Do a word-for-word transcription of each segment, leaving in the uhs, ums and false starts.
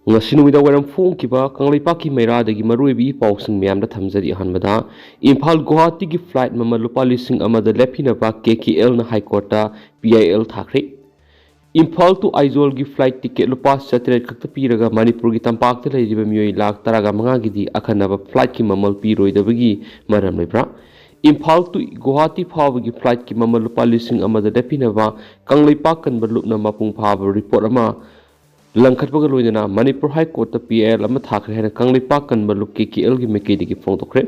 ꯉꯁꯤ ꯅꯨꯃꯤꯗꯥꯡ ꯋꯥꯏꯔꯝ ꯐꯣꯡꯈꯤꯕ ꯀꯪꯂꯩꯄꯥꯛꯀꯤ ꯃꯩꯔꯥꯗꯒꯤ ꯃꯔꯨꯑꯣꯏꯕ ꯏ ꯄꯥꯎꯁꯤꯡ ꯃꯌꯥꯝꯗ ꯊꯝꯖꯔꯤ꯫ ꯑꯍꯥꯟꯕꯗ, ꯏꯝꯐꯥꯜ ꯒꯨꯋꯥꯍꯥꯇꯤꯒꯤ flight ꯃꯃꯜ ꯂꯨꯄꯥ ꯂꯤꯁꯤꯡ ꯑꯃꯗ ꯂꯦꯞꯄꯤꯅꯕ ꯀꯦ ꯀꯦ ꯑꯦꯜꯅ High Courtꯇ P I L ꯊꯥꯈ꯭ꯔꯦ꯫ ꯏꯝꯐꯥꯜ to ꯑꯥꯏꯖꯣꯜꯒꯤ flight ticket ꯂꯨꯄꯥ ꯆꯥꯇ꯭ꯔꯦꯠ ꯈꯛꯇ ꯄꯤꯔꯒ ꯃꯅꯤꯄꯨꯔꯒꯤ ꯇꯝꯄꯥꯛꯇ ꯂꯩꯔꯤꯕ ꯃꯤꯑꯣꯏ ꯂꯥꯈ ꯇꯔꯥꯒ ꯃꯉꯥꯒꯤꯗꯤ ꯑꯈꯟꯅꯕ flightꯀꯤ ꯃꯃꯜ ꯄꯤꯔꯣꯏꯗꯕꯒꯤ ꯃꯔꯝ ꯂꯩꯕ꯭ꯔꯥ? ꯏꯝꯐꯥꯜ to ꯒꯨꯋꯥꯍꯥꯇꯤ ꯐꯥꯎꯕꯒꯤ flightꯀꯤ ꯃꯃꯜ ꯂꯨꯄꯥ ꯂꯤꯁꯤꯡ ꯑꯃꯗ ꯂꯦꯞꯄꯤꯅꯕ ꯀꯪꯂꯩꯄꯥꯛ ꯀꯟꯕ ꯂꯨꯞꯅ ꯃꯄꯨꯡ ꯐꯥꯕ report ꯑꯃ ꯂꯪꯈꯠꯄꯒ ꯂꯣꯏꯅꯅ Manipur High Courtꯇ P I L ꯑꯃ ꯊꯥꯈ꯭ꯔꯦ ꯍꯥꯏꯅ ꯀꯪꯂꯩꯄꯥꯛ ꯀꯟꯕ ꯂꯨꯞ ꯀꯦ ꯀꯦ ꯑꯦꯜꯒꯤ ꯃꯥꯏꯀꯩꯗꯒꯤ ꯐꯣꯡꯗꯣꯛꯈ꯭ꯔꯦ꯫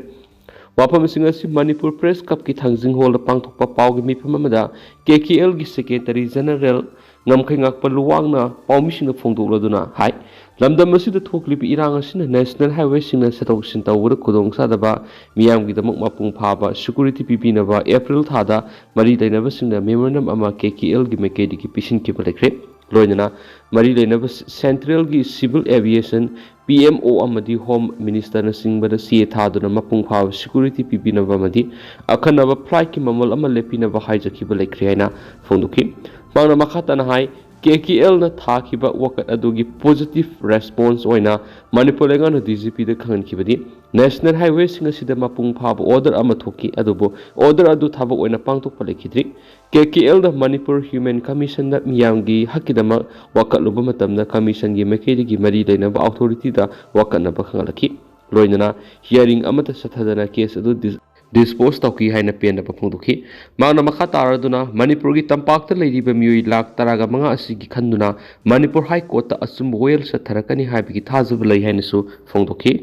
ꯋꯥꯐꯝꯁꯤꯡ ꯑꯁꯤ ꯃꯅꯤꯄꯨꯔ Press Clubꯀꯤ ꯊꯥꯡꯖꯤꯡ ꯍꯣꯜꯗ ꯄꯥꯡꯊꯣꯛꯄ ꯄꯥꯎꯒꯤ ꯃꯤꯐꯝ ꯑꯃꯗ ꯀꯦ ꯀꯦ ꯑꯦꯜꯒꯤ Secretary General ꯉꯝꯈꯩꯉꯥꯛꯄ ꯂꯨꯋꯥꯡꯅ ꯄꯥꯎꯃꯤꯁꯤꯡꯗ ꯐꯣꯡꯗꯣꯛꯂꯗꯨꯅ ꯍꯥꯏ꯫ ꯂꯝꯗꯝ ꯑꯁꯤꯗ ꯊꯣꯛꯂꯤꯕ ꯏꯔꯥꯡ ꯑꯁꯤꯅ national highwayꯁꯤꯡꯅ ꯆꯠꯊꯣꯛ ꯆꯠꯁꯤꯟ ꯇꯧꯕꯗ ꯈꯨꯗꯣꯡꯆꯥꯗꯕ, ꯃꯤꯌꯥꯝꯒꯤꯗꯃꯛ ꯃꯄꯨꯡ ꯐꯥꯕ security ꯄꯤꯕꯤꯅꯕ April ꯊꯥꯗ ꯃꯔꯤ ꯂꯩꯅꯕꯁꯤꯡꯅ memorandum ꯑꯃ ꯀꯦ ꯀꯦ ꯑꯦꯜꯒꯤ ꯃꯥꯏꯀꯩꯗꯒꯤ ꯄꯤꯁꯤꯟꯈꯤꯕ ꯂꯩꯈ꯭ꯔꯦ꯫ ꯂꯣꯏꯅꯅ ꯃꯔꯤ ꯂꯩꯅꯕ Centralꯒꯤ Civil Aviation, P M O ꯑꯃꯗꯤ Home Ministerꯅꯆꯤꯡꯕꯗ ꯆꯦ ꯊꯥꯗꯨꯅ ꯃꯄꯨꯡ ꯐꯥꯕ security ꯄꯤꯕꯤꯅꯕ ꯑꯃꯗꯤ ꯑꯈꯟꯅꯕ flightꯀꯤ ꯃꯃꯜ ꯑꯃ ꯂꯦꯞꯄꯤꯅꯕ ꯍꯥꯏꯖꯈꯤꯕ ꯂꯩꯈ꯭ꯔꯦ ꯍꯥꯏꯅ ꯐꯣꯡꯗꯣꯛꯈꯤ꯫ ꯃꯍꯥꯛꯅ ꯃꯈꯥ ꯇꯥꯅ ꯍꯥꯏ, ꯀꯦ ꯀꯦ ꯑꯦꯜꯅ ꯊꯥꯈꯤꯕ ꯋꯥꯀꯠ ꯑꯗꯨꯒꯤ positive response ꯑꯣꯏꯅ ꯃꯅꯤꯄꯨꯔ ꯂꯩꯉꯥꯛꯅ D G Pꯗ ꯈꯪꯍꯟꯈꯤꯕꯗꯤ national highwayꯁꯤꯡ ꯑꯁꯤꯗ ꯃꯄꯨꯡ ꯐꯥꯕ order ꯑꯃ ꯊꯣꯛꯈꯤ, ꯑꯗꯨꯕꯨ order ꯑꯗꯨ ꯊꯕꯛ ꯑꯣꯏꯅ ꯄꯥꯡꯊꯣꯛꯄ ꯂꯩꯈꯤꯗ꯭ꯔꯤ꯫ ꯀꯦ ꯀꯦ ꯑꯦꯜꯗ ꯃꯅꯤꯄꯨꯔ Human Commissionꯗ ꯃꯤꯌꯥꯝꯒꯤ ꯍꯛꯀꯤꯗꯃꯛ ꯋꯥꯀꯠꯂꯨꯕ ꯃꯇꯝꯗ Commissionꯒꯤ ꯃꯥꯏꯀꯩꯗꯒꯤ ꯃꯔꯤ ꯂꯩꯅꯕ authorityꯗ ꯋꯥꯀꯠꯅꯕ ꯈꯪꯍꯜꯂꯛꯈꯤ꯫ ꯂꯣꯏꯅꯅ hearing ꯑꯃꯠꯇ ꯆꯠꯊꯗꯅ case ꯑꯗꯨ dis-, dispose ꯇꯧꯈꯤ ꯍꯥꯏꯅ ꯄꯦꯟꯗꯕ ꯐꯣꯡꯗꯣꯛꯈꯤ꯫ ꯃꯍꯥꯛꯅ ꯃꯈꯥ ꯇꯥꯔꯗꯨꯅ ꯃꯅꯤꯄꯨꯔꯒꯤ ꯇꯝꯄꯥꯛꯇ ꯂꯩꯔꯤꯕ ꯃꯤꯑꯣꯏ ꯂꯥꯈ ꯇꯔꯥꯒ ꯃꯉꯥ ꯑꯁꯤꯒꯤ ꯈꯟꯗꯨꯅ ꯃꯅꯤꯄꯨꯔ High Courtꯇ ꯑꯆꯨꯝꯕ ꯋꯥꯌꯦꯜ ꯆꯠꯊꯔꯛꯀꯅꯤ ꯍꯥꯏꯕꯒꯤ ꯊꯥꯖꯕ ꯂꯩ ꯍꯥꯏꯅꯁꯨ ꯐꯣꯡꯗꯣꯛꯈꯤ꯫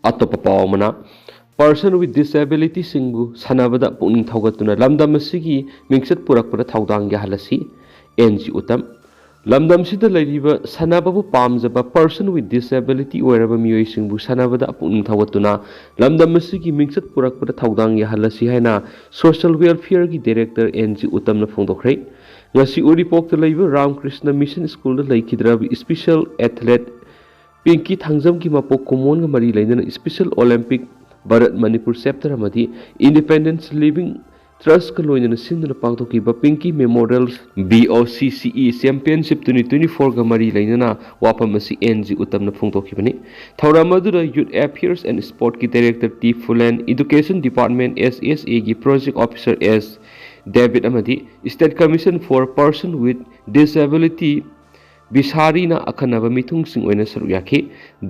ꯑꯇꯣꯞꯄ ꯄꯥꯎ ꯑꯃꯅ, Person with Disabilityꯁꯤꯡꯕꯨ ꯁꯥꯟꯅꯕꯗ ꯄꯨꯛꯅꯤꯡ ꯊꯧꯒꯠꯇꯨꯅ ꯂꯝꯗꯝ ꯑꯁꯤꯒꯤ ꯃꯤꯡꯆꯠ ꯄꯨꯔꯛꯄꯗ ꯊꯧꯗꯥꯡ ꯌꯥꯍꯜꯂꯁꯤ, ꯑꯦꯟ ꯖꯤ ꯎꯇꯝ꯫ ꯂꯝꯗꯝꯁꯤꯗ ꯂꯩꯔꯤꯕ ꯁꯥꯟꯅꯕꯕꯨ ꯄꯥꯝꯖꯕ Person with Disability ꯑꯣꯏꯔꯕ ꯃꯤꯑꯣꯏꯁꯤꯡꯕꯨ ꯁꯥꯟꯅꯕꯗ ꯄꯨꯛꯅꯤꯡ ꯊꯧꯒꯠꯇꯨꯅ ꯂꯝꯗꯝ ꯑꯁꯤꯒꯤ ꯃꯤꯡꯆꯠ ꯄꯨꯔꯛꯄꯗ ꯊꯧꯗꯥꯡ ꯌꯥꯍꯜꯂꯁꯤ ꯍꯥꯏꯅ Social Welfareꯒꯤ Director ꯑꯦꯟ ꯖꯤ ꯎꯇꯝꯅ ꯐꯣꯡꯗꯣꯛꯈ꯭ꯔꯦ꯫ ꯉꯁꯤ ꯎꯔꯤꯄꯣꯛꯇ ꯂꯩꯕ ꯔꯥꯃꯀ꯭ꯔꯤꯁꯅ Mission Schoolꯗ ꯂꯩꯈꯤꯗ꯭ꯔꯕ Special Athlete ꯄꯤꯡꯀꯤ ꯊꯥꯡꯖꯝꯒꯤ ꯃꯄꯣꯛ ꯀꯨꯝꯑꯣꯟꯒ ꯃꯔꯤ ꯂꯩꯅꯅ Special Olympic Bharat Manipur Chapter ꯑꯃꯗꯤ Independence Living ꯇ꯭ꯔꯁꯀ ꯂꯣꯏꯅꯅ ꯁꯤꯟꯗꯨꯅ ꯄꯥꯡꯊꯣꯛꯈꯤꯕ ꯄꯤꯡꯀꯤ ꯃꯦꯃꯣꯔꯤꯌꯦꯜ ꯕꯤ ꯑꯣ ꯁꯤ ꯁꯤ ꯏ ꯆꯦꯝꯄꯤꯌꯟꯁꯤꯞ ꯇ꯭ꯋꯦꯟꯇꯤ ꯇ꯭ꯋꯦꯟꯇꯤ ꯐꯣꯔꯒ ꯃꯔꯤ ꯂꯩꯅꯅ ꯋꯥꯐꯝ ꯑꯁꯤ ꯑꯦꯟ ꯖꯤ ꯎꯇꯝꯅ ꯐꯣꯡꯗꯣꯛꯈꯤꯕꯅꯤ꯫ ꯊꯧꯔꯝ ꯑꯗꯨꯗ Youth Affairs and Sportꯀꯤ Director T Phulen, Education Department S S Aꯒꯤ Project Officer ꯑꯦꯁ ꯗꯦꯕꯤꯠ ꯑꯃꯗꯤ State Commission for Person with Disability ꯕꯤꯁꯥꯔꯤꯅ ꯑꯈꯟꯅꯕ ꯃꯤꯊꯨꯡꯁꯤꯡ ꯑꯣꯏꯅ ꯁꯔꯨꯛ ꯌꯥꯈꯤ꯫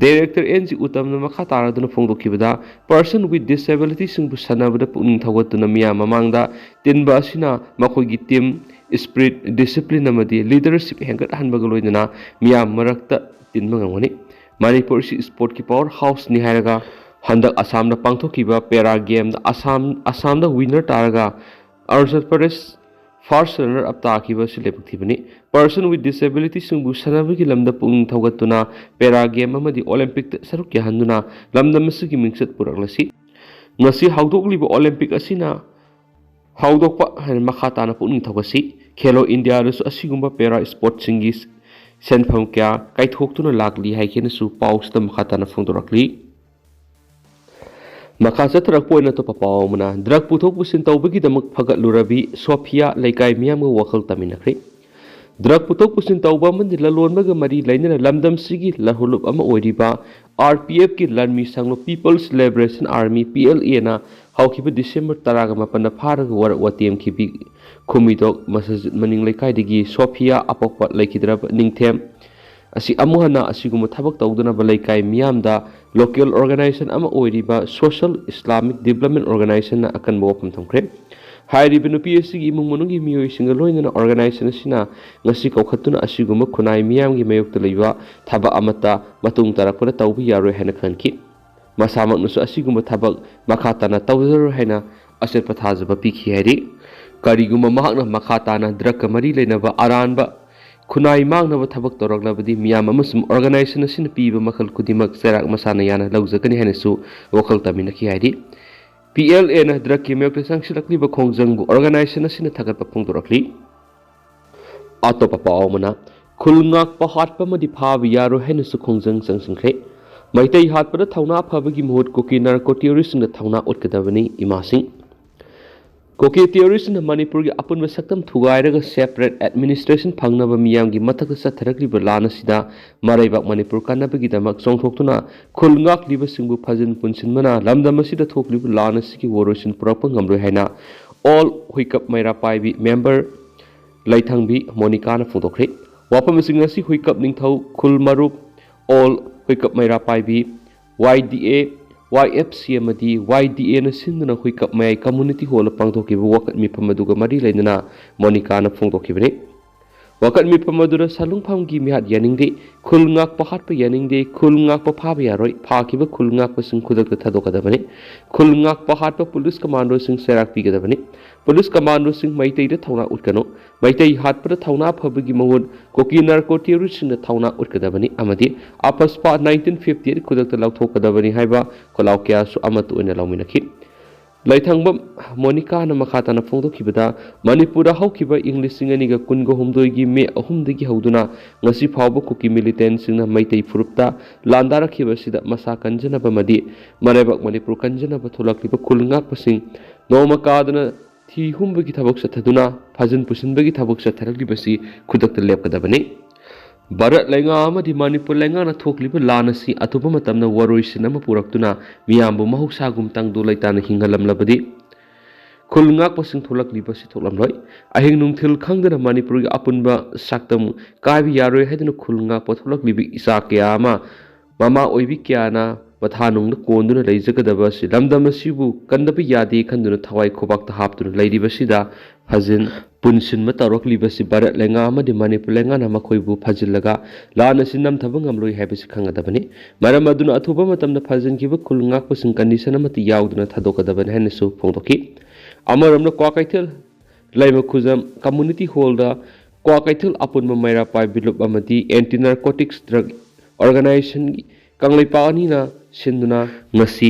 ꯗꯥꯏꯔꯦꯛꯇꯔ ꯑꯦꯟ ꯖꯤ ꯎꯇꯝꯅ ꯃꯈꯥ ꯇꯥꯔꯗꯨꯅ ꯐꯣꯡꯗꯣꯛꯈꯤꯕꯗ, ꯄꯔꯁꯟ ꯋꯤꯠ ꯗꯤꯁꯦꯕꯤꯂꯤꯇꯤꯁꯤꯡꯕꯨ ꯁꯥꯟꯅꯕꯗ ꯄꯨꯛꯅꯤꯡ ꯊꯧꯒꯠꯇꯨꯅ ꯃꯤꯌꯥꯝ ꯃꯃꯥꯡꯗ ꯇꯤꯟꯕ ꯑꯁꯤꯅ ꯃꯈꯣꯏꯒꯤ ꯇꯤꯝ ꯏꯁꯄꯤꯔꯤꯠ, ꯗꯤꯁꯤꯄ꯭ꯂꯤꯟ ꯑꯃꯗꯤ ꯂꯤꯗꯔꯁꯤꯞ ꯍꯦꯟꯒꯠꯍꯟꯕꯒ ꯂꯣꯏꯅꯅ ꯃꯤꯌꯥꯝ ꯃꯔꯛꯇ ꯇꯤꯟꯕ ꯉꯝꯒꯅꯤ꯫ ꯃꯅꯤꯄꯨꯔ ꯑꯁꯤ ꯏꯁꯄꯣꯔꯠꯀꯤ ꯄꯥꯋꯔ ꯍꯥꯎꯁꯅꯤ ꯍꯥꯏꯔꯒ ꯍꯟꯗꯛ ꯑꯁꯥꯝꯗ ꯄꯥꯡꯊꯣꯛꯈꯤꯕ ꯄꯦꯔꯥ ꯒꯦꯝꯗ ꯑꯁꯥꯝ, ꯑꯁꯥꯝꯗ ꯋꯤꯟꯅꯔ ꯇꯥꯔꯒ Arunachal Pradesh first runner up ꯇꯥꯈꯤꯕ ꯑꯁꯤ ꯂꯥꯏꯕꯛ ꯊꯤꯕꯅꯤ꯫ ꯄꯔꯁꯟ ꯋꯤꯠ ꯗꯤꯁꯦꯕꯤꯂꯤꯇꯤꯁꯤꯡꯕꯨ ꯁꯥꯟꯅꯕꯒꯤ ꯂꯝꯗ ꯄꯨꯛꯅꯤꯡ ꯊꯧꯒꯠꯇꯨꯅ ꯄꯦꯔꯥ ꯒꯦꯝ ꯑꯃꯗꯤ ꯑꯣꯂꯤꯝꯄꯤꯛꯇ ꯁꯔꯨꯛ ꯌꯥꯍꯟꯗꯨꯅ ꯂꯝꯗꯝ ꯑꯁꯤꯒꯤ ꯃꯤꯡꯆꯠ ꯄꯨꯔꯛꯂꯁꯤ꯫ ꯉꯁꯤ ꯍꯧꯗꯣꯛꯂꯤꯕ ꯑꯣꯂꯤꯝꯄꯤꯛ ꯑꯁꯤꯅ ꯍꯧꯗꯣꯛꯄ ꯍꯥꯏꯅ ꯃꯈꯥ ꯇꯥꯅ ꯄꯨꯛꯅꯤꯡ ꯊꯧꯒꯠꯁꯤ꯫ ꯈꯦꯂꯣ ꯏꯟꯗꯤꯌꯥꯗꯁꯨ ꯑꯁꯤꯒꯨꯝꯕ ꯄꯦꯔꯥ ꯏꯁꯄꯣꯔꯠꯁꯤꯡꯒꯤ ꯁꯦꯟꯐꯝ ꯀꯌꯥ ꯀꯥꯏꯊꯣꯛꯇꯨꯅ ꯂꯥꯛꯂꯤ ꯍꯥꯏꯈꯤꯅꯁꯨ ꯄꯥꯎꯁꯤꯗ ꯃꯈꯥ ꯇꯥꯅ ꯐꯣꯡꯗꯣꯔꯛꯂꯤ꯫ ꯃꯈꯥ ꯆꯠꯊꯔꯛꯄ ꯑꯣꯏꯅ ꯑꯇꯣꯞꯄ ꯄꯥꯎ ꯑꯃꯅ, ꯗ꯭ꯔꯒ ꯄꯨꯊꯣꯛ ꯄꯨꯁꯤꯟ ꯇꯧꯕꯒꯤꯗꯃꯛ ꯐꯒꯠꯂꯨꯔꯕꯤ ꯁꯣꯐꯤꯌꯥ ꯂꯩꯀꯥꯏ ꯃꯤꯌꯥꯝꯒ ꯋꯥꯈꯜ ꯇꯥꯃꯤꯟꯅꯈ꯭ꯔꯦ꯫ ꯗ꯭ꯔꯒ ꯄꯨꯊꯣꯛ ꯄꯨꯁꯤꯟ ꯇꯧꯕ ꯑꯃꯗꯤ ꯂꯂꯣꯟꯕꯒ ꯃꯔꯤ ꯂꯩꯅꯅ ꯂꯝꯗꯝꯁꯤꯒꯤ ꯂꯍꯨꯂꯨꯞ ꯑꯃ ꯑꯣꯏꯔꯤꯕ ꯑꯥꯔ ꯄꯤ ꯑꯦꯐꯀꯤ ꯂꯥꯟꯃꯤ ꯁꯪꯂꯨꯞ People's Liberation Army, P L ꯑꯦꯅ ꯍꯧꯈꯤꯕ ꯗꯤꯁꯦꯝꯕꯔ ꯇꯔꯥꯒ ꯃꯥꯄꯟꯗ ꯐꯥꯔꯒ ꯋꯥꯔꯛ ꯋꯥꯇꯦꯝꯈꯤꯕꯤ ꯈꯨꯃꯤꯗꯣꯛ ꯃꯁꯖꯤꯗ ꯃꯅꯤꯡ ꯂꯩꯀꯥꯏꯗꯒꯤ ꯁꯣꯐꯤꯌꯥ ꯑꯄꯣꯛꯄ ꯂꯩꯈꯤꯗ꯭ꯔꯕ ꯅꯤꯡꯊꯦꯝ ꯑꯁꯤ ꯑꯃꯨꯛ ꯍꯟꯅ ꯑꯁꯤꯒꯨꯝꯕ ꯊꯕꯛ ꯇꯧꯗꯅꯕ ꯂꯩꯀꯥꯏ ꯃꯤꯌꯥꯝꯗ ꯂꯣꯀꯦꯜ ꯑꯣꯔꯒꯅꯥꯏꯖꯦꯁꯟ ꯑꯃ ꯑꯣꯏꯔꯤꯕ ꯁꯣꯁꯤꯌꯦꯜ ꯏꯁꯂꯥꯃꯤꯛ ꯗꯤꯕꯂꯞꯃꯦꯟ ꯑꯣꯔꯒꯅꯥꯏꯖꯦꯁꯟꯅ ꯑꯀꯟꯕ ꯋꯥꯐꯝ ꯊꯝꯈ꯭ꯔꯦ꯫ ꯍꯥꯏꯔꯤꯕ ꯅꯨꯄꯤ ꯑꯁꯤꯒꯤ ꯏꯃꯨꯡ ꯃꯅꯨꯡꯒꯤ ꯃꯤꯑꯣꯏꯁꯤꯡꯒ ꯂꯣꯏꯅꯅ ꯑꯣꯔꯒꯅꯥꯏꯖꯦꯁꯟ ꯑꯁꯤꯅ ꯉꯁꯤ ꯀꯧꯈꯠꯇꯨꯅ ꯑꯁꯤꯒꯨꯝꯕ ꯈꯨꯟꯅꯥꯏ ꯃꯤꯌꯥꯝꯒꯤ ꯃꯥꯌꯣꯛꯇ ꯂꯩꯕ ꯊꯕꯛ ꯑꯃꯠꯇ ꯃꯇꯨꯡ ꯇꯥꯔꯛꯄꯗ ꯇꯧꯕ ꯌꯥꯔꯣꯏ ꯍꯥꯏꯅ ꯈꯟꯈꯤ꯫ ꯃꯁꯥꯃꯛꯅꯁꯨ ꯑꯁꯤꯒꯨꯝꯕ ꯊꯕꯛ ꯃꯈꯥ ꯇꯥꯅ ꯇꯧꯖꯔꯣꯏ ꯍꯥꯏꯅ ꯑꯆꯦꯠꯄ ꯊꯥꯖꯕ ꯄꯤꯈꯤ ꯍꯥꯏꯔꯤ꯫ ꯀꯔꯤꯒꯨꯝꯕ ꯃꯍꯥꯛꯅ ꯃꯈꯥ ꯇꯥꯅ ꯗ꯭ꯔꯒꯀ ꯃꯔꯤ ꯂꯩꯅꯕ ꯑꯔꯥꯟꯕ ꯈꯨꯟꯅꯥꯏ ꯃꯥꯡꯅꯕ ꯊꯕꯛ ꯇꯧꯔꯛꯂꯕꯗꯤ ꯃꯤꯌꯥꯝ ꯑꯃꯁꯨꯡ ꯑꯣꯔꯒꯅꯥꯏꯖꯦꯁꯟ ꯑꯁꯤꯅ ꯄꯤꯕ ꯃꯈꯜ ꯈꯨꯗꯤꯡꯃꯛ ꯆꯩꯔꯥꯛ ꯃꯁꯥꯅ ꯌꯥꯅ ꯂꯧꯖꯒꯅꯤ ꯍꯥꯏꯅꯁꯨ ꯋꯥꯈꯜ ꯇꯥꯃꯤꯟꯅꯈꯤ ꯍꯥꯏꯔꯤ꯫ ꯄꯤ ꯑꯦꯜ ꯑꯦꯅ ꯗ꯭ꯔꯒꯀꯤ ꯃꯥꯌꯣꯛꯇ ꯆꯪꯁꯤꯜꯂꯛꯂꯤꯕ ꯈꯣꯡꯖꯪꯕꯨ ꯑꯣꯔꯒꯅꯥꯏꯖꯦꯁꯟ ꯑꯁꯤꯅ ꯊꯥꯒꯠꯄ ꯐꯣꯡꯗꯣꯔꯛꯂꯤ꯫ ꯑꯇꯣꯞꯄ ꯄꯥꯎ ꯑꯃꯅ, ꯈꯨꯜ ꯉꯥꯛꯄ ꯍꯥꯠꯄ ꯑꯃꯗꯤ ꯐꯥꯕ ꯌꯥꯔꯣꯏ ꯍꯥꯏꯅꯁꯨ ꯈꯣꯡꯖꯪ ꯆꯪꯁꯤꯟꯈ꯭ꯔꯦ꯫ ꯃꯩꯇꯩ ꯍꯥꯠꯄꯗ ꯊꯧꯅꯥ ꯐꯕꯒꯤ ꯃꯍꯨꯠ ꯀꯨꯀꯤ ꯅꯥꯔꯀꯣ ꯇꯦꯔꯣꯔꯤꯁꯁꯤꯡꯗ ꯊꯧꯅꯥ ꯎꯠꯀꯗꯕꯅꯤ, ꯏꯃꯥꯁꯤꯡ꯫ ꯀꯨꯀꯤ ꯇꯦꯔꯣꯔꯤꯁꯅ ꯃꯅꯤꯄꯨꯔꯒꯤ ꯑꯄꯨꯟꯕ ꯁꯛꯇꯝ ꯊꯨꯒꯥꯏꯔꯒ separate administration ꯐꯪꯅꯕ ꯃꯤꯌꯥꯝꯒꯤ ꯃꯊꯛꯇ ꯆꯠꯊꯔꯛꯂꯤꯕ ꯂꯥꯟ ꯑꯁꯤꯗ ꯃꯔꯩꯕꯥꯛ ꯃꯅꯤꯄꯨꯔ ꯀꯟꯅꯕꯒꯤꯗꯃꯛ ꯆꯣꯡꯊꯣꯛꯇꯨꯅ ꯈꯨꯜ ꯉꯥꯛꯂꯤꯕꯁꯤꯡꯕꯨ ꯐꯖꯤꯟ ꯄꯨꯟꯁꯤꯟꯕꯅ ꯂꯝꯗꯝ ꯑꯁꯤꯗ ꯊꯣꯛꯂꯤꯕ ꯂꯥꯟ ꯑꯁꯤꯒꯤ ꯋꯥꯔꯣꯏꯁꯤꯟ ꯄꯨꯔꯛꯄ ꯉꯝꯂꯣꯏ ꯍꯥꯏꯅ ꯑꯣꯜ ꯍꯨꯏꯀꯞ ꯃꯩꯔꯥ ꯄꯥꯏꯕꯤ ꯃꯦꯝꯕꯔ ꯂꯩꯊꯪꯕꯤ ꯃꯣꯅꯤꯀꯥꯅ ꯐꯣꯡꯗꯣꯛꯈ꯭ꯔꯦ꯫ ꯋꯥꯐꯝ ꯑꯁꯤ ꯉꯁꯤ ꯍꯨꯏꯀꯞ ꯅꯤꯡꯊꯧ ꯈꯨꯜ ꯃꯔꯨꯞ ꯑꯣꯜ ꯍꯨꯏꯀꯞ ꯃꯩꯔꯥ ꯄꯥꯏꯕꯤ ꯋꯥꯏ ꯗꯤ ꯑꯦ, ꯋꯥꯏ ꯑꯦꯐ ꯁꯤ ꯑꯃꯗꯤ ꯋꯥꯏ ꯗꯤ ꯑꯦꯅ ꯁꯤꯟꯗꯨꯅ ꯍꯨꯏꯀꯞ ꯃꯌꯥꯏ ꯀꯝꯃꯨꯅꯤꯇꯤ ꯍꯣꯜꯗ ꯄꯥꯡꯊꯣꯛꯈꯤꯕ ꯋꯥꯀꯠ ꯃꯤꯐꯝ ꯑꯗꯨꯒ ꯃꯔꯤ ꯂꯩꯅꯅ ꯃꯣꯅꯤꯀꯥꯅ ꯐꯣꯡꯗꯣꯛꯈꯤꯕꯅꯤ꯫ ꯋꯥꯀꯠ ꯃꯤꯐꯝ ꯑꯗꯨꯗ ꯁꯥꯂꯨꯡꯐꯝꯒꯤ ꯃꯤꯍꯥꯠ ꯌꯥꯅꯤꯡꯗꯦ, ꯈꯨꯜ ꯉꯥꯛꯄ ꯍꯥꯠꯄ ꯌꯥꯅꯤꯡꯗꯦ, ꯈꯨꯜ ꯉꯥꯛꯄ ꯐꯥꯕ ꯌꯥꯔꯣꯏ, ꯐꯥꯈꯤꯕ ꯈꯨꯜ ꯉꯥꯛꯄꯁꯤꯡ ꯈꯨꯗꯛꯇ ꯊꯥꯗꯣꯛꯀꯗꯕꯅꯤ, ꯈꯨꯜ ꯉꯥꯛꯄ ꯍꯥꯠꯄ ꯄꯨꯂꯤꯁ ꯀꯃꯥꯟꯗꯣꯁꯤꯡ ꯆꯩꯔꯥꯛ ꯄꯤꯒꯗꯕꯅꯤ, ꯄꯨꯂꯤꯁ ꯀꯃꯥꯟꯗꯣꯁꯤꯡ ꯃꯩꯇꯩꯗ ꯊꯧꯅꯥ ꯎꯠꯀꯅꯨ, ꯃꯩꯇꯩ ꯍꯥꯠꯄꯗ ꯊꯧꯅꯥ ꯐꯕꯒꯤ ꯃꯍꯨꯠ ꯀꯨꯀꯤ ꯅꯥꯔꯀꯣ ꯇꯦꯔꯣꯔꯤꯁꯁꯤꯡꯗ ꯊꯧꯅꯥ ꯎꯠꯀꯗꯕꯅꯤ ꯑꯃꯗꯤ ꯑꯐꯁꯄꯥ ꯅꯥꯏꯟꯇꯤꯟ ꯐꯤꯐꯇꯤ ꯑꯩꯠ ꯈꯨꯗꯛꯇ ꯂꯧꯊꯣꯛꯀꯗꯕꯅꯤ ꯍꯥꯏꯕ ꯈꯣꯜꯂꯥꯎ ꯀꯌꯥꯁꯨ ꯑꯃꯠꯇ ꯑꯣꯏꯅ ꯂꯧꯃꯤꯟꯅꯈꯤ꯫ ꯂꯩꯊꯪꯕꯝ ꯃꯣꯅꯤꯀꯥꯅ ꯃꯈꯥ ꯇꯥꯅ ꯐꯣꯡꯗꯣꯛꯈꯤꯕꯗ, ꯃꯅꯤꯄꯨꯔꯗ ꯍꯧꯈꯤꯕ ꯏꯪ ꯂꯤꯁꯤꯡ ꯑꯅꯤꯒ ꯀꯨꯟꯒ ꯍꯨꯝꯗꯣꯏꯒꯤ ꯃꯦ ꯑꯍꯨꯝꯗꯒꯤ ꯍꯧꯗꯨꯅ ꯉꯁꯤ ꯐꯥꯎꯕ ꯀꯨꯀꯤ ꯃꯤꯂꯤꯇꯦꯟꯁꯤꯡꯅ ꯃꯩꯇꯩ ꯐꯨꯔꯨꯞꯇ ꯂꯥꯟꯗꯥꯔꯛꯈꯤꯕ ꯑꯁꯤꯗ ꯃꯁꯥ ꯀꯟꯖꯅꯕ ꯑꯃꯗꯤ ꯃꯔꯩꯕꯥꯛ ꯃꯅꯤꯄꯨꯔ ꯀꯟꯖꯅꯕ ꯊꯣꯛꯂꯛꯂꯤꯕ ꯈꯨꯜ ꯉꯥꯛꯄꯁꯤꯡ ꯅꯣꯡꯃ ꯀꯥꯗꯅ ꯊꯤ ꯍꯨꯝꯕꯒꯤ ꯊꯕꯛ ꯆꯠꯊꯗꯨꯅ ꯐꯥꯖꯤꯟ ꯄꯨꯁꯤꯟꯕꯒꯤ ꯊꯕꯛ ꯆꯠꯊꯔꯛꯂꯤꯕꯁꯤ ꯈꯨꯗꯛꯇ ꯂꯦꯞꯀꯗꯕꯅꯤ꯫ ꯚꯥꯔꯠ ꯂꯩꯉꯥꯛ ꯑꯃꯗꯤ ꯃꯅꯤꯄꯨꯔ ꯂꯩꯉꯥꯛꯅ ꯊꯣꯛꯂꯤꯕ ꯂꯥꯟ ꯑꯁꯤ ꯑꯊꯨꯕ ꯃꯇꯝꯗ ꯋꯥꯔꯣꯏꯁꯤꯟ ꯑꯃ ꯄꯨꯔꯛꯇꯨꯅ ꯃꯤꯌꯥꯝꯕꯨ ꯃꯍꯧꯁꯥꯒꯨꯝ ꯇꯪꯗꯨ ꯂꯩꯇꯥꯅ ꯍꯤꯡꯍꯜꯂꯝꯂꯕꯗꯤ ꯈꯨꯜ ꯉꯥꯛꯄꯁꯤꯡ ꯊꯣꯛꯂꯛꯂꯤꯕꯁꯤ ꯊꯣꯛꯂꯝꯂꯣꯏ꯫ ꯑꯍꯤꯡ ꯅꯨꯡꯊꯤꯜ ꯈꯪꯗꯅ ꯃꯅꯤꯄꯨꯔꯒꯤ ꯑꯄꯨꯟꯕ ꯁꯛꯇꯝ ꯀꯥꯏꯕ ꯌꯥꯔꯣꯏ ꯍꯥꯏꯗꯨꯅ ꯈꯨꯜ ꯉꯥꯛꯄ ꯊꯣꯛꯂꯛꯂꯤꯕ ꯏꯆꯥ ꯀꯌꯥ ꯑꯃ ꯃꯃꯥ ꯑꯣꯏꯕꯤ ꯀꯌꯥꯅ ꯃꯊꯥꯅꯨꯡꯗ ꯀꯣꯟꯗꯨꯅ ꯂꯩꯖꯒꯗꯕ ꯑꯁꯤ ꯂꯝꯗꯝ ꯑꯁꯤꯕꯨ ꯀꯟꯗꯕ ꯌꯥꯗꯦ ꯈꯟꯗꯨꯅ ꯊꯋꯥꯏ ꯈꯨꯕꯥꯛꯇ ꯍꯥꯞꯇꯨꯅ ꯂꯩꯔꯤꯕꯁꯤꯗ ꯐꯖꯤꯟ ꯄꯨꯟꯁꯤꯟꯕ ꯇꯧꯔꯛꯂꯤꯕꯁꯤ ꯚꯥꯔꯠ ꯂꯩꯉꯥꯛ ꯑꯃꯗꯤ ꯃꯅꯤꯄꯨꯔ ꯂꯩꯉꯥꯛꯅ ꯃꯈꯣꯏꯕꯨ ꯐꯖꯤꯜꯂꯒ ꯂꯥꯟ ꯑꯁꯤ ꯅꯝꯊꯕ ꯉꯝꯂꯣꯏ ꯍꯥꯏꯕꯁꯤ ꯈꯪꯒꯗꯕꯅꯤ꯫ ꯃꯔꯝ ꯑꯗꯨꯅ ꯑꯊꯨꯕ ꯃꯇꯝꯗ ꯐꯖꯤꯟꯈꯤꯕ ꯈꯨꯜ ꯉꯥꯛꯄꯁꯤꯡ ꯀꯟꯗꯤꯁꯟ ꯑꯃꯠꯇ ꯌꯥꯎꯗꯅ ꯊꯥꯗꯣꯛꯀꯗꯕꯅꯤ ꯍꯥꯏꯅꯁꯨ ꯐꯣꯡꯗꯣꯛꯈꯤ꯫ ꯑꯃꯔꯣꯝꯗ ꯀ꯭ꯋꯥꯀꯩꯊꯦꯜ ꯂꯩꯃꯈꯨꯖꯝ ꯀꯝꯃꯨꯅꯤꯇꯤ ꯍꯣꯜꯗ ꯀ꯭ꯋꯥꯀꯩꯊꯦꯜ ꯑꯄꯨꯟꯕ ꯃꯩꯔꯥ ꯄꯥꯏꯕꯤ ꯂꯨꯞ ꯑꯃꯗꯤ ꯑꯦꯟꯇꯤ ꯅꯥꯔꯀꯣꯇꯤꯛꯁ ꯗ꯭ꯔꯒ ꯑꯣꯔꯒꯅꯥꯏꯖꯦꯁꯟꯒꯤ ꯀꯪꯂꯩꯄꯥꯛ ꯑꯅꯤꯅ ꯁꯤꯟꯗꯨꯅ ꯉꯁꯤ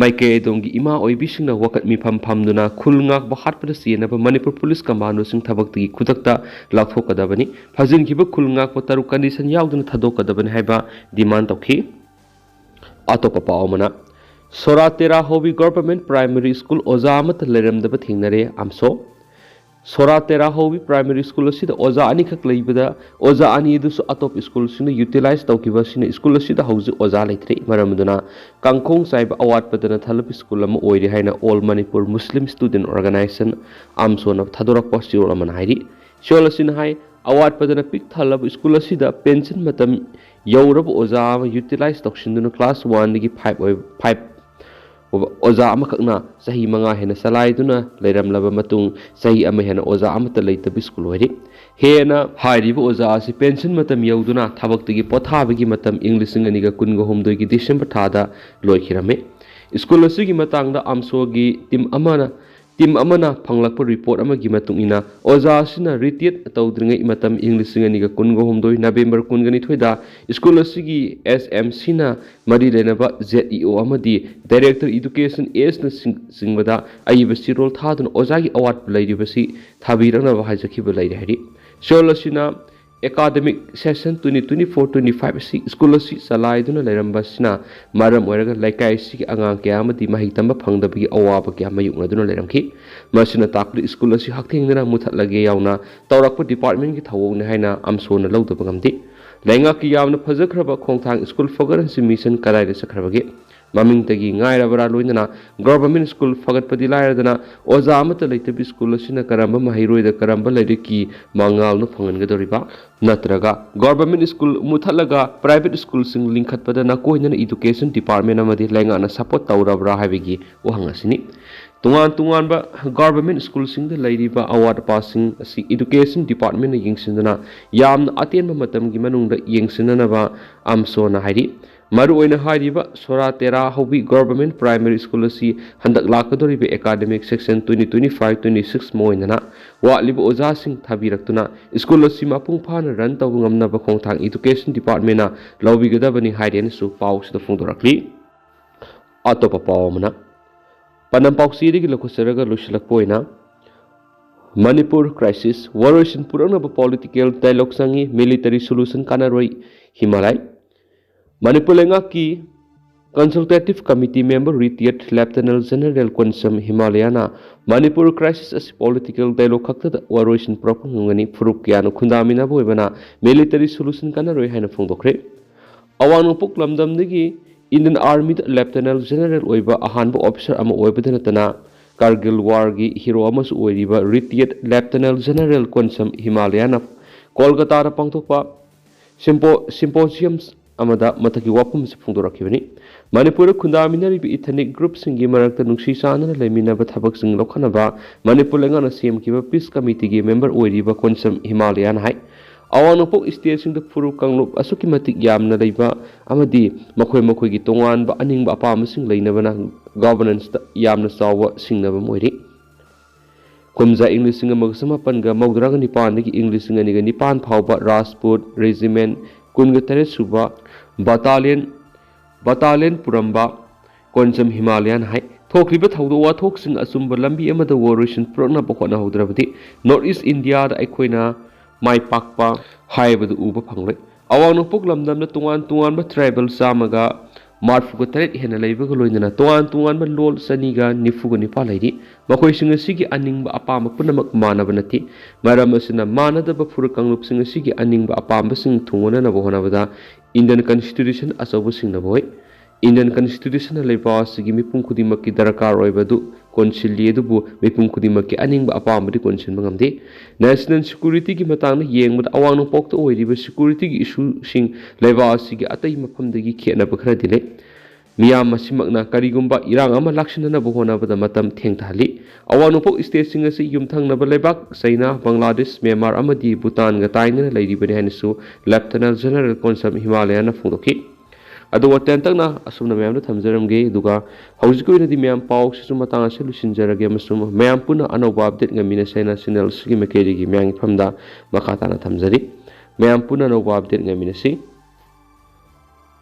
ꯃꯥꯏꯀꯩ ꯑꯗꯣꯝꯒꯤ ꯏꯃꯥ ꯑꯣꯏꯕꯤꯁꯤꯡꯅ ꯋꯥꯀꯠ ꯃꯤꯐꯝ ꯐꯝꯗꯨꯅ ꯈꯨꯜ ꯉꯥꯛꯄ ꯍꯥꯠꯄꯗ ꯆꯦꯟꯅꯕ ꯃꯅꯤꯄꯨꯔ ꯄꯨꯂꯤꯁ ꯀꯃꯥꯟꯗꯣꯁꯤꯡ ꯊꯕꯛꯇꯒꯤ ꯈꯨꯗꯛꯇ ꯂꯧꯊꯣꯛꯀꯗꯕꯅꯤ꯫ ꯐꯥꯖꯤꯟꯈꯤꯕ ꯈꯨꯜ ꯉꯥꯛꯄ ꯇꯔꯨꯛ ꯀꯟꯗꯤꯁꯟ ꯌꯥꯎꯗꯅ ꯊꯥꯗꯣꯛꯀꯗꯕꯅꯤ ꯍꯥꯏꯕ ꯗꯤꯃꯥꯟ ꯇꯧꯈꯤ꯫ ꯑꯇꯣꯞꯄ ꯄꯥꯎ ꯑꯃꯅ, ꯁꯣꯔꯥ ꯇꯦꯔꯥ ꯍꯧꯕꯤ ꯒꯣꯔꯚꯔꯃꯦꯟ ꯄ꯭ꯔꯥꯏꯃꯔꯤ ꯁ꯭ꯀꯨꯜ ꯑꯣꯖꯥ ꯑꯃꯠꯇ ꯂꯩꯔꯝꯗꯕ ꯊꯦꯡꯅꯔꯦ, ꯑꯝꯁꯣ꯫ ꯁꯣꯔꯥ ꯇꯦꯔꯥ ꯍꯧꯕꯤ ꯄ꯭ꯔꯥꯏꯃꯔꯤ ꯁ꯭ꯀꯨꯜ ꯑꯁꯤꯗ ꯑꯣꯖꯥ ꯑꯅꯤꯈꯛ ꯂꯩꯕꯗ, ꯑꯣꯖꯥ ꯑꯅꯤ ꯑꯗꯨꯁꯨ ꯑꯇꯣꯞꯄ ꯁ꯭ꯀꯨꯜꯁꯤꯡꯅ ꯌꯨꯇꯤꯂꯥꯏꯖ ꯇꯧꯈꯤꯕ ꯑꯁꯤꯅ ꯁ꯭ꯀꯨꯜ ꯑꯁꯤꯗ ꯍꯧꯖꯤꯛ ꯑꯣꯖꯥ ꯂꯩꯇ꯭ꯔꯦ꯫ ꯃꯔꯝ ꯑꯗꯨꯅ ꯀꯥꯡꯈꯣꯡ ꯆꯥꯏꯕ ꯑꯋꯥꯠꯄꯗꯅ ꯊꯜꯂꯕ ꯁ꯭ꯀꯨꯜ ꯑꯃ ꯑꯣꯏꯔꯦ ꯍꯥꯏꯅ All Manipur Muslim Student Organization, ꯑꯝꯁꯣꯅ ꯊꯥꯗꯣꯔꯛꯄ ꯆꯦꯔꯣꯜ ꯑꯃꯅ ꯍꯥꯏꯔꯤ꯫ ꯆꯦꯔꯣꯜ ꯑꯁꯤꯅ ꯍꯥꯏ, ꯑꯋꯥꯠꯄꯗꯅ ꯄꯤꯛ ꯊꯜꯂꯕ ꯁ꯭ꯀꯨꯜ ꯑꯁꯤꯗ ꯄꯦꯟꯁꯟ ꯃꯇꯝ ꯌꯧꯔꯕ ꯑꯣꯖꯥ ꯑꯃ ꯌꯨꯇꯤꯂꯥꯏꯖ ꯇꯧꯁꯤꯟꯗꯨꯅ ꯀ꯭ꯂꯥꯁ ꯋꯥꯟꯗꯒꯤ ꯐꯥꯏꯚ ꯑꯣꯏ-, ꯐꯥꯏꯚ ꯑꯣꯏꯕ ꯑꯣꯖꯥ ꯑꯃꯈꯛꯅ ꯆꯍꯤ ꯃꯉꯥ ꯍꯦꯟꯅ ꯆꯂꯥꯏꯗꯨꯅ ꯂꯩꯔꯝꯂꯕ ꯃꯇꯨꯡ, ꯆꯍꯤ ꯑꯃ ꯍꯦꯟꯅ ꯑꯣꯖꯥ ꯑꯃꯠꯇ ꯂꯩꯇꯕ ꯁ꯭ꯀꯨꯜ ꯑꯣꯏꯔꯤ꯫ ꯍꯦꯟꯅ ꯍꯥꯏꯔꯤꯕ ꯑꯣꯖꯥ ꯑꯁꯤ ꯄꯦꯟꯁꯟ ꯃꯇꯝ ꯌꯧꯗꯨꯅ ꯊꯕꯛꯇꯒꯤ ꯄꯣꯊꯥꯕꯒꯤ ꯃꯇꯝ ꯏꯪ ꯂꯤꯁꯤꯡ ꯑꯅꯤꯒ ꯀꯨꯟꯒ ꯍꯨꯝꯗꯣꯏꯒꯤ ꯗꯤꯁꯦꯝꯕꯔ ꯊꯥꯗ ꯂꯣꯏꯈꯤꯔꯝꯃꯤ꯫ ꯁ꯭ꯀꯨꯜ ꯑꯁꯤꯒꯤ ꯃꯇꯥꯡꯗ ꯑꯝꯁꯣꯒꯤ ꯇꯤꯝ ꯑꯃꯅ ꯇꯤꯝ ꯑꯃꯅ ꯐꯪꯂꯛꯄ ꯔꯤꯄꯣꯔꯠ ꯑꯃꯒꯤ ꯃꯇꯨꯡ ꯏꯟꯅ, ꯑꯣꯖꯥ ꯑꯁꯤꯅ ꯔꯤꯇꯥꯌꯔ ꯇꯧꯗ꯭ꯔꯤꯉꯩ ꯃꯇꯝ ꯏꯪ ꯂꯤꯁꯤꯡ ꯑꯅꯤꯒ ꯀꯨꯟꯒ ꯍꯨꯝꯗꯣꯏ ꯅꯕꯦꯝꯕꯔ ꯀꯨꯟꯒ ꯅꯤꯊꯣꯏꯗ ꯁ꯭ꯀꯨꯜ ꯑꯁꯤꯒꯤ ꯑꯦꯁ ꯑꯦꯝ ꯁꯤꯅ ꯃꯔꯤ ꯂꯩꯅꯕ ꯖꯦꯠ ꯏ ꯑꯣ ꯑꯃꯗꯤ ꯗꯥꯏꯔꯦꯛꯇꯔ ꯏꯗꯨꯀꯦꯁꯟ ꯑꯦꯁꯅ ꯆꯤꯡꯕꯗ ꯑꯏꯕ ꯆꯦꯔꯣꯜ ꯊꯥꯗꯨꯅ ꯑꯣꯖꯥꯒꯤ ꯑꯋꯥꯠꯄ ꯂꯩꯔꯤꯕꯁꯤ ꯊꯥꯕꯤꯔꯛꯅꯕ ꯍꯥꯏꯖꯈꯤꯕ ꯂꯩꯔꯦ ꯍꯥꯏꯔꯤ꯫ ꯆꯦꯔꯣꯜ ꯑꯁꯤꯅ academic session twenty twenty-four twenty-five ꯑꯁꯤ ꯁ꯭ꯀꯨꯜ ꯑꯁꯤ ꯆꯂꯥꯏꯗꯨꯅ ꯂꯩꯔꯝꯕ ꯑꯁꯤꯅ ꯃꯔꯝ ꯑꯣꯏꯔꯒ ꯂꯩꯀꯥꯏ ꯑꯁꯤꯒꯤ ꯑꯉꯥꯡ ꯀꯌꯥ ꯑꯃꯗꯤ ꯃꯍꯩ ꯇꯝꯕ ꯐꯪꯗꯕꯒꯤ ꯑꯋꯥꯕ ꯀꯌꯥ ꯃꯥꯌꯣꯛꯅꯗꯨꯅ ꯂꯩꯔꯝꯈꯤ꯫ ꯃꯁꯤꯅ ꯇꯥꯛꯄꯗꯤ ꯁ꯭ꯀꯨꯜ ꯑꯁꯤ ꯍꯛꯊꯦꯡꯅꯅ ꯃꯨꯊꯠꯂꯒꯦ ꯌꯥꯎꯅ ꯇꯧꯔꯛꯄ ꯗꯤꯄꯥꯔꯠꯃꯦꯟꯒꯤ ꯊꯧꯑꯣꯡꯅꯤ ꯍꯥꯏꯅ ꯑꯝꯁꯣꯅ ꯂꯧꯗꯕ ꯉꯝꯗꯦ꯫ ꯂꯩꯉꯥꯛꯀꯤ ꯌꯥꯝꯅ ꯐꯖꯈ꯭ꯔꯕ ꯈꯣꯡꯊꯥꯡ ꯁ꯭ꯀꯨꯜ ꯐꯒꯠꯍꯟꯁꯤ ꯃꯤꯁꯟ ꯀꯗꯥꯏꯗ ꯆꯠꯈ꯭ꯔꯕꯒꯦ? ꯃꯃꯤꯡꯇꯒꯤ ꯉꯥꯏꯔꯕ꯭ꯔꯥ? ꯂꯣꯏꯅꯅ ꯒꯣꯚꯔꯟꯃꯦꯟꯠ ꯁ꯭ꯀꯨꯜ ꯐꯒꯠꯄꯗꯤ ꯂꯥꯏꯔꯗꯅ, ꯑꯣꯖꯥ ꯑꯃꯠꯇ ꯂꯩꯇꯕ ꯁ꯭ꯀꯨꯜ ꯑꯁꯤꯅ ꯀꯔꯝꯕ ꯃꯍꯩꯔꯣꯏꯗ ꯀꯔꯝꯕ ꯂꯥꯏꯔꯤꯛꯀꯤ ꯃꯉꯥꯜꯅꯣ ꯐꯪꯍꯟꯒꯗꯧꯔꯤꯕ? ꯅꯠꯇ꯭ꯔꯒ ꯒꯣꯚꯔꯟꯃꯦꯟꯠ ꯁ꯭ꯀꯨꯜ ꯃꯨꯊꯠꯂꯒ ꯄ꯭ꯔꯥꯏꯚꯦꯠ ꯁ꯭ꯀꯨꯜꯁꯤꯡ ꯂꯤꯡꯈꯠꯄꯗ ꯅꯀꯣꯏꯅꯅ ꯏꯗꯨꯀꯦꯁꯟ ꯗꯤꯄꯥꯔꯠꯃꯦꯟꯠ ꯑꯃꯗꯤ ꯂꯩꯉꯥꯛꯅ ꯁꯄꯣꯔꯠ ꯇꯧꯔꯕ꯭ꯔꯥ ꯍꯥꯏꯕꯒꯤ ꯋꯥꯍꯪ ꯑꯁꯤꯅꯤ꯫ ꯇꯣꯉꯥꯟ ꯇꯣꯉꯥꯟꯕ ꯒꯣꯚꯔꯟꯃꯦꯟꯠ ꯁ꯭ꯀꯨꯜꯁꯤꯡꯗ ꯂꯩꯔꯤꯕ ꯑꯋꯥꯠ ꯑꯄꯥꯁꯤꯡ ꯑꯁꯤ ꯏꯗꯨꯀꯦꯁꯟ ꯗꯤꯄꯥꯔꯠꯃꯦꯟꯠꯅ ꯌꯦꯡꯁꯤꯟꯗꯨꯅ ꯌꯥꯝꯅ ꯑꯇꯦꯟꯕ ꯃꯇꯝꯒꯤ ꯃꯅꯨꯡꯗ ꯌꯦꯡꯁꯤꯟꯅꯅꯕ ꯑꯝꯁꯣꯅ ꯍꯥꯏꯔꯤ꯫ ꯃꯔꯨꯑꯣꯏꯅ ꯍꯥꯏꯔꯤꯕ ꯁꯣꯔꯥ ꯇꯦꯔꯥ ꯍꯧꯕꯤ ꯒꯣꯚꯔꯟꯃꯦꯟꯠ ꯄ꯭ꯔꯥꯏꯃꯥꯔꯤ ꯁ꯭ꯀꯨꯜ ꯑꯁꯤ ꯍꯟꯗꯛ ꯂꯥꯛꯀꯗꯧꯔꯤꯕ academic session twenty twenty-five twenty-six ꯑꯃ ꯑꯣꯏꯅꯅ ꯋꯥꯠꯂꯤꯕ ꯑꯣꯖꯥꯁꯤꯡ ꯊꯥꯕꯤꯔꯛꯇꯨꯅ ꯁ꯭ꯀꯨꯜ ꯑꯁꯤ ꯃꯄꯨꯡ ꯐꯥꯅ ꯔꯟ ꯇꯧꯕ ꯉꯝꯅꯕ ꯈꯣꯡꯊꯥꯡ ꯏꯗꯨꯀꯦꯁꯟ ꯗꯤꯄꯥꯔꯠꯃꯦꯟꯠꯅ ꯂꯧꯕꯤꯒꯗꯕꯅꯤ ꯍꯥꯏꯔꯦꯅꯁꯨ ꯄꯥꯎꯁꯤꯗ ꯐꯣꯡꯗꯣꯔꯛꯂꯤ꯫ ꯑꯇꯣꯞꯄ ꯄꯥꯎ ꯑꯃꯅ, ꯄꯥꯟꯗꯝ ꯄꯥꯎꯆꯦꯗꯒꯤ ꯂꯧꯈꯠꯆꯔꯒ ꯂꯣꯏꯁꯤꯜꯂꯛꯄ ꯑꯣꯏꯅ, ꯃꯅꯤꯄꯨꯔ ꯀ꯭ꯔꯥꯏꯁꯤꯁ, ꯋꯥꯔꯣꯏꯁꯤꯟ ꯄꯨꯔꯛꯅꯕ ꯄꯣꯂꯤꯇꯤꯀꯦꯜ ꯗꯥꯏꯂꯣꯒ ꯆꯪꯏ, ꯃꯤꯂꯤꯇꯔꯤ ꯁꯣꯂꯨꯁꯟ ꯀꯥꯟꯅꯔꯣꯏ, ꯍꯤꯃꯥꯂꯥꯏ꯫ ꯃꯅꯤꯄꯨꯔ ꯂꯩꯉꯥꯛꯀꯤ Consultative Committee member retired Lieutenant General Konsam Himalayana Manipur crisis ꯑꯁꯤ political dialogue ꯈꯛꯇꯗ ꯋꯥꯔꯣꯏꯁꯤꯟ ꯄꯨꯔꯛꯄ ꯉꯝꯒꯅꯤ, ꯐꯨꯔꯨꯞ ꯀꯌꯥꯅ ꯈꯨꯟꯗꯥꯃꯤꯟꯅꯕ ꯑꯣꯏꯕꯅ military solution ꯀꯥꯟꯅꯔꯣꯏ ꯍꯥꯏꯅ ꯐꯣꯡꯗꯣꯛꯈ꯭ꯔꯦ꯫ ꯑꯋꯥꯡ ꯅꯣꯡꯄꯣꯛ ꯂꯝꯗꯝꯗꯒꯤ Indian Armyꯗ Lieutenant General ꯑꯣꯏꯕ ꯑꯍꯥꯟꯕ officer ꯑꯃ ꯑꯣꯏꯕꯗ ꯅꯠꯇꯅ Kargil Warꯒꯤ hero ꯑꯃꯁꯨ ꯑꯣꯏꯔꯤꯕ retired Lieutenant General Konsam Himalayana ꯀꯣꯜꯀꯇꯥꯗ ꯄꯥꯡꯊꯣꯛꯄ sympo-, symposium ꯑꯃꯗ ꯃꯊꯛꯀꯤ ꯋꯥꯐꯝ ꯑꯁꯤ ꯐꯣꯡꯗꯣꯔꯛꯈꯤꯕꯅꯤ꯫ ꯃꯅꯤꯄꯨꯔꯗ ꯈꯨꯟꯗꯥꯃꯤꯟꯅꯔꯤꯕ ethnic groupꯁꯤꯡꯒꯤ ꯃꯔꯛꯇ ꯅꯨꯡꯁꯤ ꯆꯥꯟꯅꯅ ꯂꯩꯃꯤꯟꯅꯕ ꯊꯕꯛꯁꯤꯡ ꯂꯧꯈꯠꯅꯕ ꯃꯅꯤꯄꯨꯔ ꯂꯩꯉꯥꯛꯅ ꯁꯦꯝꯈꯤꯕ peace committeeꯒꯤ member ꯑꯣꯏꯔꯤꯕ ꯀꯣꯟꯁꯝ ꯍꯤꯃꯥꯂꯌꯥꯅ ꯍꯥꯏ꯫ ꯑꯋꯥꯡ ꯅꯣꯡꯄꯣꯛ stateꯁꯤꯡꯗ ꯐꯨꯔꯨꯞ ꯀꯥꯡꯂꯨꯞ ꯑꯁꯨꯛꯀꯤ ꯃꯇꯤꯛ ꯌꯥꯝꯅ ꯂꯩꯕ ꯑꯃꯗꯤ ꯃꯈꯣꯏ ꯃꯈꯣꯏꯒꯤ ꯇꯣꯉꯥꯟꯕ ꯑꯅꯤꯡꯕ ꯑꯄꯥꯝꯕꯁꯤꯡ ꯂꯩꯅꯕꯅ governanceꯇ ꯌꯥꯝꯅ ꯆꯥꯎꯕ ꯁꯤꯡꯅꯕ ꯑꯃ ꯑꯣꯏꯔꯤ꯫ ꯀꯨꯝꯖꯥ ꯏꯪ ꯂꯤꯁꯤꯡ ꯑꯃꯒ ꯆꯃꯥꯄꯟꯒ ꯃꯧꯗ꯭ꯔꯥꯒ ꯅꯤꯄꯥꯟꯗꯒꯤ ꯏꯪ ꯂꯤꯁꯤꯡ ꯑꯅꯤꯒ ꯅꯤꯄꯥꯟ ꯐꯥꯎꯕ ꯔꯥꯖꯄꯨꯠ regiment ꯀꯨꯟꯒ ꯇꯔꯦꯠ ꯁꯨꯕ battalion, battalion ꯄꯨꯔꯝꯕ ꯀꯣꯟꯁꯝ ꯍꯤꯃꯥꯂꯌꯥꯅ ꯍꯥꯏ, ꯊꯣꯛꯂꯤꯕ ꯊꯧꯗꯣꯛ ꯋꯥꯊꯣꯛꯁꯤꯡ ꯑꯆꯨꯝꯕ ꯂꯝꯕꯤ ꯑꯃꯗ ꯋꯥꯔꯣꯏꯁꯤꯟ ꯄꯨꯔꯛꯅꯕ ꯍꯣꯠꯅꯍꯧꯗ꯭ꯔꯕꯗꯤ North East Indiaꯗ ꯑꯩꯈꯣꯏꯅ ꯃꯥꯏ ꯄꯥꯛꯄ ꯍꯥꯏꯕꯗꯨ ꯎꯕ ꯐꯪꯂꯣꯏ꯫ ꯑꯋꯥꯡ ꯅꯣꯡꯄꯣꯛ ꯂꯝꯗꯝꯗ ꯇꯣꯉꯥꯟ ꯇꯣꯉꯥꯟꯕ tribal ꯆꯥꯝꯃꯒ ꯃꯔꯐꯨꯒ ꯇꯔꯦꯠ ꯍꯦꯟꯅ ꯂꯩꯕꯒ ꯂꯣꯏꯅꯅ ꯇꯣꯉꯥꯟ ꯇꯣꯉꯥꯟꯕ ꯂꯣꯜ ꯆꯅꯤꯒ ꯅꯤꯐꯨꯒ ꯅꯤꯄꯥꯟ ꯂꯩꯔꯤ꯫ ꯃꯈꯣꯏꯁꯤꯡ ꯑꯁꯤꯒꯤ ꯑꯅꯤꯡꯕ ꯑꯄꯥꯝꯕ ꯄꯨꯝꯅꯃꯛ ꯃꯥꯟꯅꯕ ꯅꯠꯇꯦ꯫ ꯃꯔꯝ ꯑꯁꯤꯅ, ꯃꯥꯟꯅꯗꯕ ꯐꯨꯔꯨꯞ ꯀꯥꯡꯂꯨꯞꯁꯤꯡ ꯑꯁꯤꯒꯤ ꯑꯅꯤꯡꯕ ꯑꯄꯥꯝꯕꯁꯤꯡ ꯊꯨꯡꯒꯅꯅꯕ ꯍꯣꯠꯅꯕꯗ Indian Constitution ꯑꯆꯧꯕ ꯁꯤꯡꯅꯕ ꯑꯣꯏ꯫ Indian Constitutionꯅ ꯂꯩꯕꯥꯛ ꯑꯁꯤꯒꯤ ꯃꯤꯄꯨꯝ ꯈꯨꯗꯤꯡꯃꯛꯀꯤ ꯗꯔꯀꯥꯔ ꯑꯣꯏꯕ ꯑꯗꯨ ꯀꯣꯟꯁꯤꯜꯂꯤ, ꯑꯗꯨꯕꯨ ꯃꯤꯄꯨꯝ ꯈꯨꯗꯤꯡꯃꯛꯀꯤ ꯑꯅꯤꯡꯕ ꯑꯄꯥꯝꯕꯗꯤ ꯀꯣꯟꯁꯤꯟꯕ ꯉꯝꯗꯦ꯫ National securityꯒꯤ ꯃꯇꯥꯡꯗ ꯌꯦꯡꯕꯗ, ꯑꯋꯥꯡ ꯅꯣꯡꯄꯣꯛꯇ ꯑꯣꯏꯔꯤꯕ securityꯒꯤ issueꯁꯤꯡ ꯂꯩꯕꯥꯛ ꯑꯁꯤꯒꯤ ꯑꯇꯩ ꯃꯐꯝꯗꯒꯤ ꯈꯦꯠꯅꯕ ꯈꯔꯗꯤ ꯂꯩ꯫ ꯃꯤꯌꯥꯝ ꯑꯁꯤꯃꯛꯅ ꯀꯔꯤꯒꯨꯝꯕ ꯏꯔꯥꯡ ꯑꯃ ꯂꯥꯛꯁꯤꯟꯅꯅꯕ ꯍꯣꯠꯅꯕꯗ ꯃꯇꯝ ꯊꯦꯡꯊꯍꯜꯂꯤ꯫ ꯑꯋꯥꯡ ꯅꯣꯡꯄꯣꯛ stateꯁꯤꯡ ꯑꯁꯤ ꯌꯨꯝꯊꯪꯅꯕ ꯂꯩꯕꯥꯛ ꯆꯩꯅꯥ, ꯕꯪꯒ꯭ꯂꯥꯗꯦꯁ, ꯃ꯭ꯌꯥꯟꯃꯥꯔ ꯑꯃꯗꯤ ꯚꯨꯇꯥꯟꯒ ꯇꯥꯏꯅꯅ ꯂꯩꯔꯤꯕꯅꯤ ꯍꯥꯏꯅꯁꯨ Lieutenant General ꯀꯣꯟꯁꯝ ꯍꯤꯃꯥꯂꯌꯥꯅ ꯐꯣꯡꯗꯣꯛꯈꯤ꯫ ꯑꯗꯨꯒ ꯇꯦꯟꯇꯛꯅ ꯑꯁꯨꯝꯅ ꯃꯌꯥꯝꯗ ꯊꯝꯖꯔꯝꯒꯦ꯫ ꯑꯗꯨꯒ ꯍꯧꯖꯤꯛꯀꯤ ꯑꯣꯏꯅꯗꯤ ꯃꯌꯥꯝ ꯄꯥꯎꯁꯤꯁꯨ ꯃꯇꯥꯡ ꯑꯁꯤꯗ ꯂꯣꯏꯁꯤꯟꯖꯔꯒꯦ, ꯑꯃꯁꯨꯡ ꯃꯌꯥꯝ ꯄꯨꯟꯅ ꯑꯅꯧꯕ update ꯉꯥꯏꯃꯤꯟꯅꯁꯦ ꯍꯥꯏꯅ channel ꯑꯁꯤꯒꯤ ꯃꯥꯏꯀꯩꯗꯒꯤ ꯃꯌꯥꯝꯒꯤ ꯐꯝꯗ ꯃꯈꯥ ꯇꯥꯅ ꯊꯝꯖꯔꯤ꯫ ꯃꯌꯥꯝ ꯄꯨꯟꯅ ꯑꯅꯧꯕ update ꯉꯥꯏꯃꯤꯟꯅꯁꯤ꯫